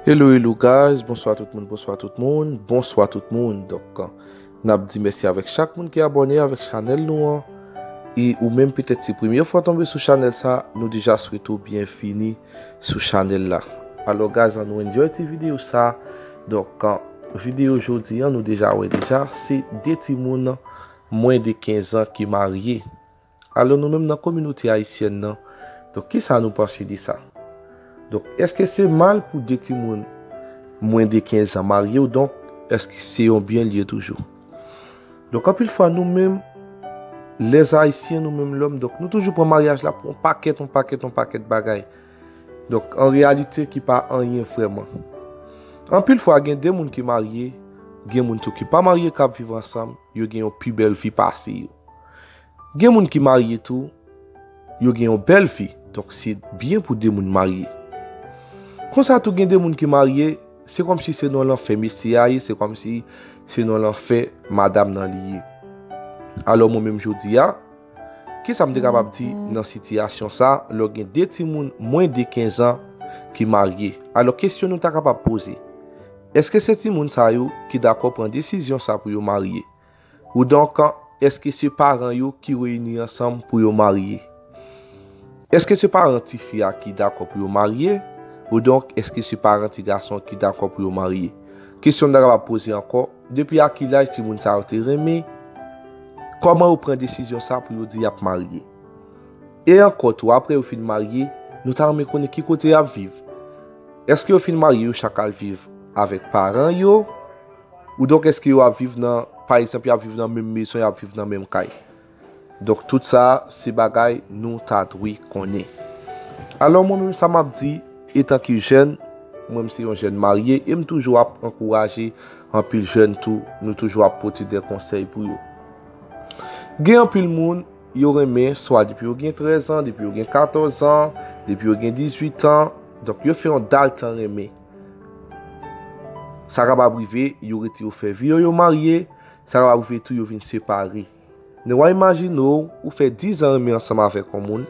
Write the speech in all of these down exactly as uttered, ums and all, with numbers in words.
Hello, hello guys, bonswa tout moun, bonswa tout moun, bonswa tout moun. Donk, n ap di mèsi avèk chak moun ki abòne avèk chanèl nou an. E ou menm petèt se premye fwa w tonbe sou chanèl sa, nou deja swete w byenvini sou chanèl la. Alò guys, ann nou enjoy ti videyo sa. Donk, videyo jodi an, nou deja wè deja, se de timoun mwens de kenz an ki marye. Alò nou menm nan kominote ayisyèn nan, donk kisa nou panse de sa? Donk èske se mal pou de timoun mwens de kenz an marye, ou donk èske se yon byen li ye toujou? Donk anpil fwa nou menm, les Haïtiens, nou menm lòm, donk nou toujou pran maryaj la pou yon pakèt, yon pakèt, yon pakèt bagay. Donk an reyalite ki pa anyen vrèman. Anpil fwa gen de moun ki marye, gen moun tou ki pa marye k ap viv ansanm, yo gen yon pi bèl vi pase yo. Gen moun ki marye tou, yo gen yon bèl vi, donk se byen pou de moun marye. Konsa tou gen de moun ki marye, se kòmsi se nan lanfè mesye a ye, se kòmsi se nan lanfè madanm nan li ye. Alò mwen menm jodi a, kisa m te kapab di nan sitiyasyon sa, lè w gen de timoun mwens de kenz an ki marye? Alò kesyon nou ta kapab poze, èske se timoun sa yo ki dakò pran desizyon sa pou yo marye? Oudonk, èske se paran yo ki reyini ansanm pou yo marye? Èske se paran tifi a ki dakò pou yo marye? Oudonk, èske se paran ti gason ki dakò pou yo marye? Kesyon n ta kapab poze ankò, depi a ki laj timoun sa yo te renmen? Kòman yo pran desizyon sa pou yo di y ap marye? E ankò tou, apre yo fin marye, nou ta renmen konnen ki kote y ap viv. Èske yo fin marye, yo chak al viv avèk paran yo? Oudonk èske yo ap viv nan, pa egzanp, y ap viv nan menm mezon, y ap viv nan menm kay? Donk tout sa se bagay nou ta dwe konnen. Alò mwen menm sa m ap di, etan ke jèn, mwen menm se yon jèn marye e m toujou ap ankouraje anpil jèn tou, nou toujou ap pote de konsèy pou yo. Gen anpil moun, yo renmen swa depi yo gen trèz an, depi yo gen katòz an, depi yo gen dizuit an, donk yo fè yon dal tan renmen. Sa kapab rive, yo rete yo fè vi yo, yo marye, sa kapab rive tou yo vin separe. Men w a imajine w, ou fè diz an renmen ansanm avèk yon moun,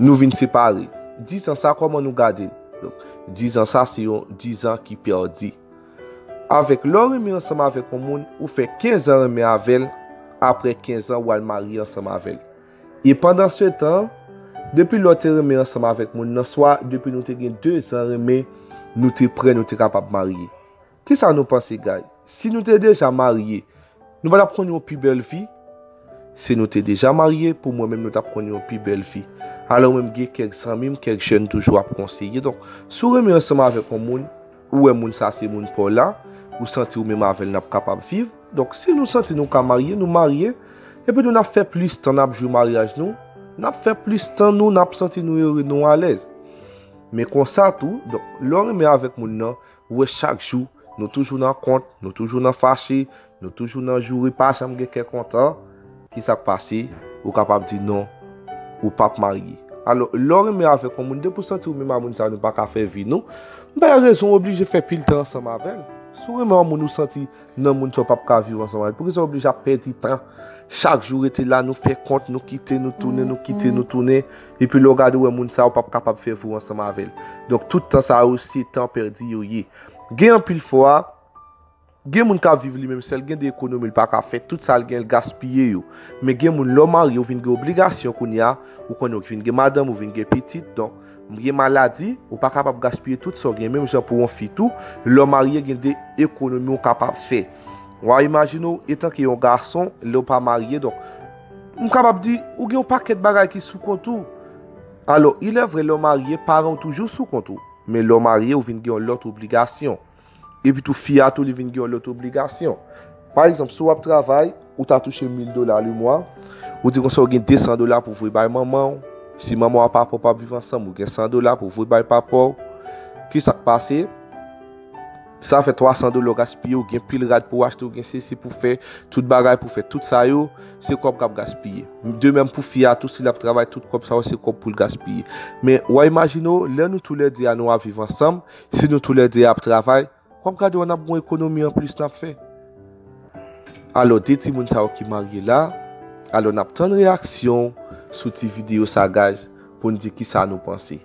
nou vin separe. Diz an sa, kòman nou gade l? Donk, diz an sa, se yon diz an ki pèdi. Avèk lè w renmen ansanm avèk yon moun, ou fè kenz an renmen avè l, apre kenz an, w al marye ansanm avè l. E pandansetan, depi lè w te renmen ansanm avèk moun nan, swa depi nou te gen de zan renmen, nou te prè, nou te kapab marye. Kisa nou panse, guys? Si nou te deja marye, nou pa t ap konn yon pi bèl vi? Si nou te deja marye, pou mwen menm, nou t ap konn yon pi bèl vi. Alò, mwen, m gen kèk zanmi m, kèk jèn toujou ap konseye. Donk, si w renmen ansanm avèk yon moun, ou wè moun sa se moun pa w la, ou santi ou menm avè l n ap kapab viv. Donk, si nou santi nou ka marye, nou marye. Epi tou, n ap fè plis tan n ap jwi maryaj nou, n ap fè plis tan nou, n ap santi nou ere, nou alèz. Men konsa tou, donk, lè w renmen avèk moun nan, ou wè chak jou, nou toujou nan kont, nou toujou nan fache, nou toujou nan joure, pa janm gen kè kontan, kisa k pase? Ou kapab di non, ou p ap marye. Alò, lè w renmen avèk yon moun, depi w santi ou menm a moun sa, nou pa ka fè vi nou, m pa gen rezon w oblije fè pil tan ansanm avè l. Si w renmen yon moun, ou santi nan moun sa w p ap ka viv ansanm avè l, poukisa w oblije ap pèdi tan? Chak jou rete la, nou fè kont, nou kite, nou tounen, nou kite, nou tounen. Epi lè w gade, w wè moun sa, w p ap kapab fè vi w ansanm avè l. Donk, tout tan sa yo, se tan pèdi yo ye. Gen anpil fwa, gen moun k ap viv li menm sèl, gen de ekonomi l pa ka fè, tout sa l gen, l gaspiye yo. Men gen moun, lè w marye, ou vin gen obligasyon kounye a, ou konnen ou vin gen madanm, ou vin gen pitit, donk, gen maladi, ou pa kapab gaspiye tout sa w gen, menm jan pou yon fi tou, lè w marye, gen de ekonomi w kapab fè. W a imajine w, etanke yon gason, lè w pa marye, donk, m kapab di, ou gen yon pakèt bagay ki sou kont ou. Alò, ilèvrè, lè w marye, paran w toujou sou kont ou. Men lè w marye, ou vin gen yon lòt obligasyon. Epi tou, fi a tou, li vin gen yon lòt obligasyon. Pa egzanp, si w ap travay, ou ta touche mil dola lemwa, ou di konsa ou gen de san dola pou voye bay manman w. Si manman w ak papa w p ap viv ansanm, ou gen san dola pou voye bay papa w. Kisa k pase? Sa fè twa san dola w gaspiye, ou gen pil rad pou w achte, ou gen sesi pou fè, tout bagay pou fè, tout sa yo, se kòb k ap gaspiye. De menm pou fi a tou, si l ap travay, tout kòb sa yo, se kòb pou l gaspiye. Men, w a imajine w, lè nou toulède a nou ap viv ansanm, si nou toulède a ap travay, w ap gade wè n ap gen yon ekonomi anplis n ap fè. Alò, de timoun sa yo ki marye la, alò n ap tann reyaksyon w sou ti videyo sa, guys, pou n di kisa nou panse.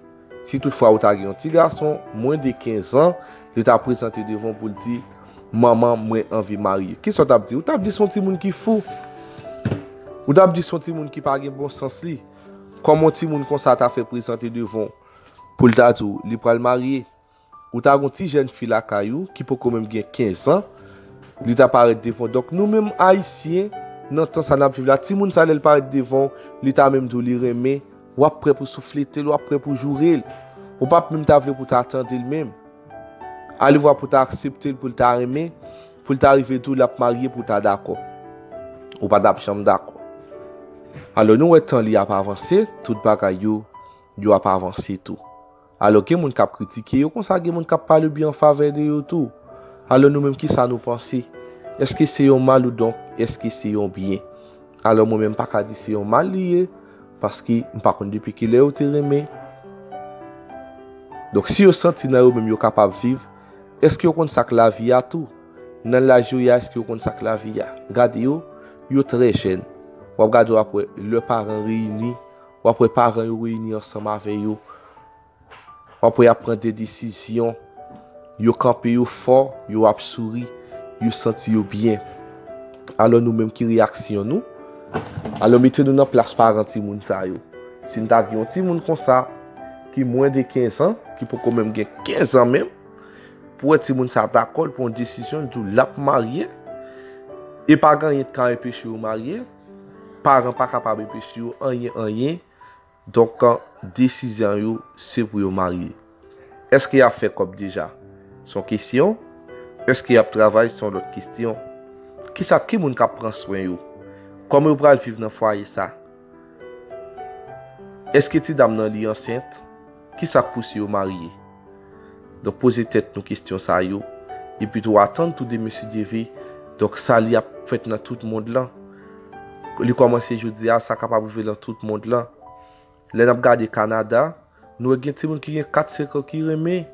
Si toutfwa ou ta gen yon ti gason, mwens de kenz an, li ta prezante devan w pou l di, "Manman, mwen anvi marye." Kisa w t ap di? Ou t ap di se yon timoun ki fou. Ou t ap di se yon timoun ki pa gen bon sans li. Kòman yon timoun konsa ta fè prezante devan w pou l ta di w li pral marye? Ou ta gen yon ti jèn fi lakay ou ki poko menm gen kenz an, li ta parèt devan w. Donk, nou menm Ayisyen, nan tan sa n ap viv la, timoun sa lè l parèt devan w, li ta menm di w li renmen, w ap prè pou souflete l, w ap prè pou joure l. Ou p ap menm ta vle pou w ta tande l menm. Alevwa pou w ta aksepte l, pou l ta renmen, pou l ta rive di w l ap marye pou w ta dakò. Ou pa t ap janm dakò. Alò, nou wè tan li ap avanse, tout bagay yo, yo ap avanse tou. Alò, gen moun k ap kritike yo konsa, gen moun k ap pale byen an favè de yo tou. Alò, nou menm, kisa nou panse? Èske se yon mal ou donk, èske se yon byen? Alò, mwen menm, m pa ka di se yon mal li ye, paske m pa konn depi kilè yo te renmen. Donk, si yo santi nan yo menm yo kapab viv, èske yo konn sa k lavi a tou? Nan laj yo ye a, èske yo konn sa k lavi a? Gade yo, yo trè jèn. W ap gade, w ap wè, lè paran reyini, w ap wè paran yo reyini ansanm avè yo. W ap wè y ap pran de desizyon. Yo kanpe, yo fò, yo ap souri, yo santi yo byen. Alò, nou menm, ki reyaksyon nou? Alò, mete nou nan plas paran timoun sa yo. Si n ta gen yon timoun konsa, ki mwens de kenz an, ki poko menm gen kenz an menm, pou wè timoun sa dakò, l pran yon desizyon, l di w l ap marye, e pa gen anyen k ka enpeche yo marye, paran pa kapab enpeche yo anyen, anyen. Donk, desizyon yo, se pou yo marye. Èske y ap fè kòb deja? Se yon kesyon. Èske y ap travay? Se yon lòt kesyon. Kisa, ki moun k ap pran swen yo? Kòman yo pral viv nan fwaye sa? Èske ti dam nan li ansent? Kisa k pouse yo marye? Donk, poze tèt nou kesyon sa yo. Epi tou, atann tou demen, si Dye vle. Donk, sa li ap fèt nan tout mond lan. Li kòmanse jodi a, sa kapab rive nan tout mond lan. Lè n ap gade Kanada, nou wè gen timoun ki gen kat, senk an ki renmen.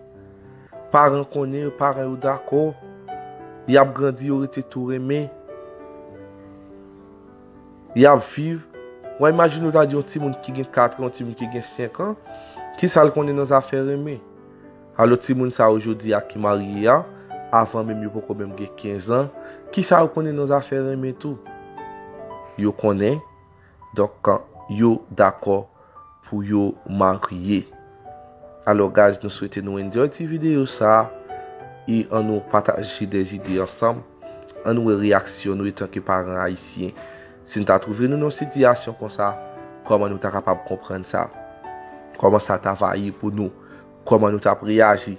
Paran konnen yo, paran yo dakò. Y ap grandi, yo rete tou renmen. Y ap viv. W a imajine w ta di yon timoun ki gen kat an, yon timoun ki gen senk an, kisa l konnen nan zafè renmen? Alò, timoun sa yo jodi a ki marye a, avan menm yo poko menm gen kenz an, kisa yo konnen nan zafè renmen tou? Yo konnen. Donk, yo dakò pou yo marye. Alò, guys, nou swete nou enjoy ti videyo sa a, e ann nou pataje de zide ansanm, ann nou wè reyaksyon nou etanke paran ayisyen. Si n ta twouve nou nan yon sitiyasyon konsa, kòman nou ta kapab konprann sa? Kòman sa ta va ye pou nou? Kòman nou t ap reyaji?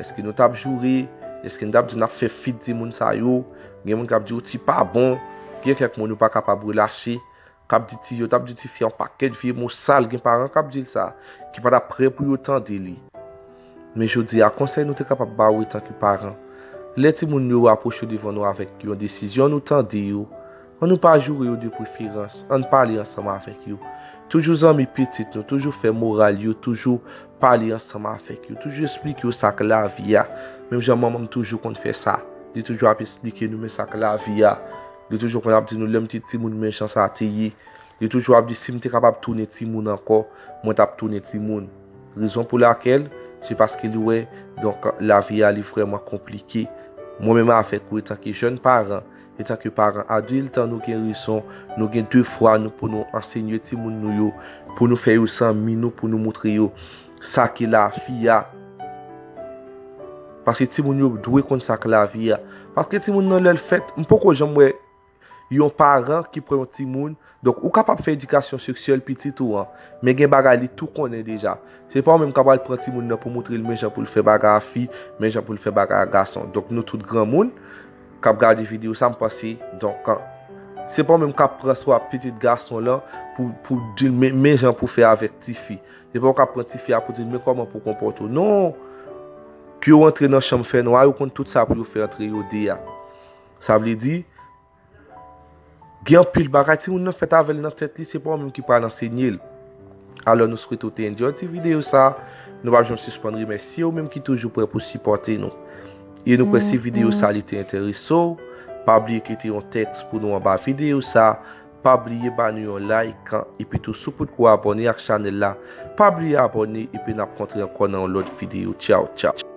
Èske nou t ap joure? Èske n t ap di n ap fè fi timoun sa yo? Gen moun k ap di w ti pa bon. Gen kèk moun ou pa kapab relache. K ap di ti, yo t ap di tifi a yon pakèt vye mo sal, gen paran k ap di l sa, ki pa t ap prè pou yo tande li. Men jodi a, konsèy nou te kapab ba w etanke paran, lè timoun yo apwoche w devan nou avèk yon desizyon, nou tande yo, ann nou pa joure yo de preferans, ann pale ansanm avèk yo. Toujou zanmi pitit nou, toujou fè moral yo, toujou pale ansanm avèk yo, toujou esplike yo sa k lavi a. Menm jan manman m toujou konn fè sa, li toujou ap esplike nou men sa k lavi a. Li toujou konn ap di nou, "Lè m te timoun, men jan sa te ye." Li toujou ap di, "Si m te kapab tounen timoun ankò, mwen t ap tounen timoun." Rezon pou lakèl, se paske li wè, donk, lavi a, li vrèman konplike. Mwen menm avèk ou, etanke jèn paran, etanke paran adilt, nou gen rezon, nou gen devwa nou pou nou ansenye timoun nou yo, pou nou fè yo zanmi nou, pou nou moutre yo sa ki lavi a. Paske timoun yo dwe konn sa k lavi a. Paske timoun nan, lè l fèt, m poko janm wè yon paran ki pran yon timoun. Donk, ou kapab fè edikasyon seksyèl pitit ou an, men gen bagay li tou konnen deja. Se pa ou menm k ap al pran timoun nan pou moutre l men jan pou l fè bagay a fi, men jan pou l fè bagay a gason. Donk, nou tout granmoun k ap gade videyo sa, m panse, donk, se pa ou menm k ap pran swa pitit gason lan pou, pou di l men, men jan pou fè avèk tifi. Se pa ou k ap pran tifi a pou di l men kòman pou konpòte w. Non! Ke yo antre nan chanm fènwa, yo konn tout sa pou yo fè antre yo de a. Sa vle di, gen anpil bagay, timoun nan fèt avè l nan tèt li, se pa ou menm ki pral ansenye l. Alò, nou swete w te enjoy ti videyo sa. Nou p ap janm sispann remèsye ou menm ki toujou prè pou sipòte nou. E nou kwè si videyo sa li te enterese w, pa bliye kite yon tèks pou nou anba videyo sa. Pa bliye ba nou yon like, epi tou si w potko abòne ak chanèl la, pa bliye abòne, epi n ap kontre ankò nan yon lòt videyo. Tchaw, tchaw.